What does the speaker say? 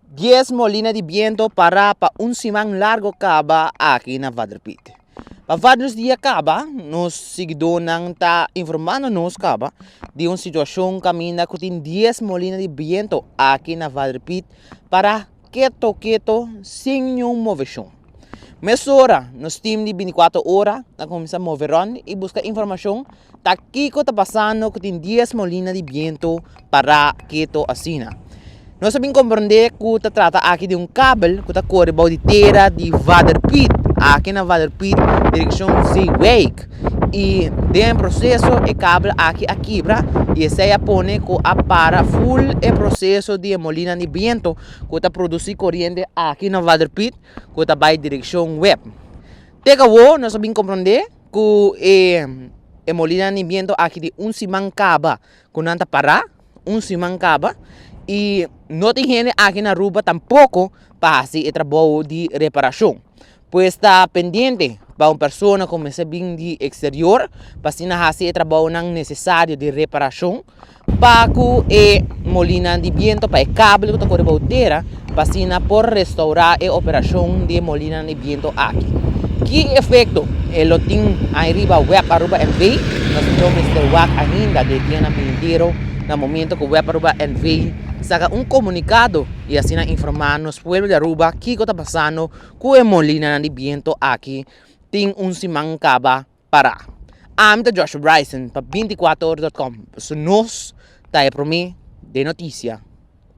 Dies molina di biento para pa un siman largo kaba aki na Vaderpiet. Pa varios dia kaba nos siguidónan ta informando nos kaba di un situashon kaminda ku tin dies molina di biento aki na Vaderpiet para keto keto sin niun moveshon. Mesora nos tim di bintikuater ora a kuminsá move rònt i buska informashon ta kiko ta pasando ku tin dies molina di bientu pará keto asina. Nos a bin komprondé ku ta trata aki di un kabel ku ta kore bou di tera di Vader Piet, aki na Vader Piet direkshon Zeewijk. I den e proseso e kabel aki a kibra i esei a pone ku a para ful e proseso di e molina di bientu ku ta produsí koriente aki na Vader Piet. ku ta bai direkshon web. Te awo nos a bin komprondé ku e e molina di biento aki di un siman kaba ku nan ta pará, un siman kaba, i no tin hende aki na Aruba tampoko pa hasi e trabou di reparashon. Pues ta pendiente pa un persona ku mester bin di eksterior pa asina hasi e trabounan nesesario di reparashon. Pa ku e molina di biento pa e kabel ku ta kore bou tera pa asina por restourá e operashon di e molina di biento aki. Ki efekto e lo tin ariba web Aruba NV? Nos lo mester wak ainda den dianan binidero na momento ku web Aruba NV saka un komunikado i asina informá nos pueblo di Aruba kiko ta pasando ku e molinanan di biento aki tin un siman kaba. Para. Ami ta Joshua Bryson pa 24 ora dot com. Pasobra nos ta e prome den noticia.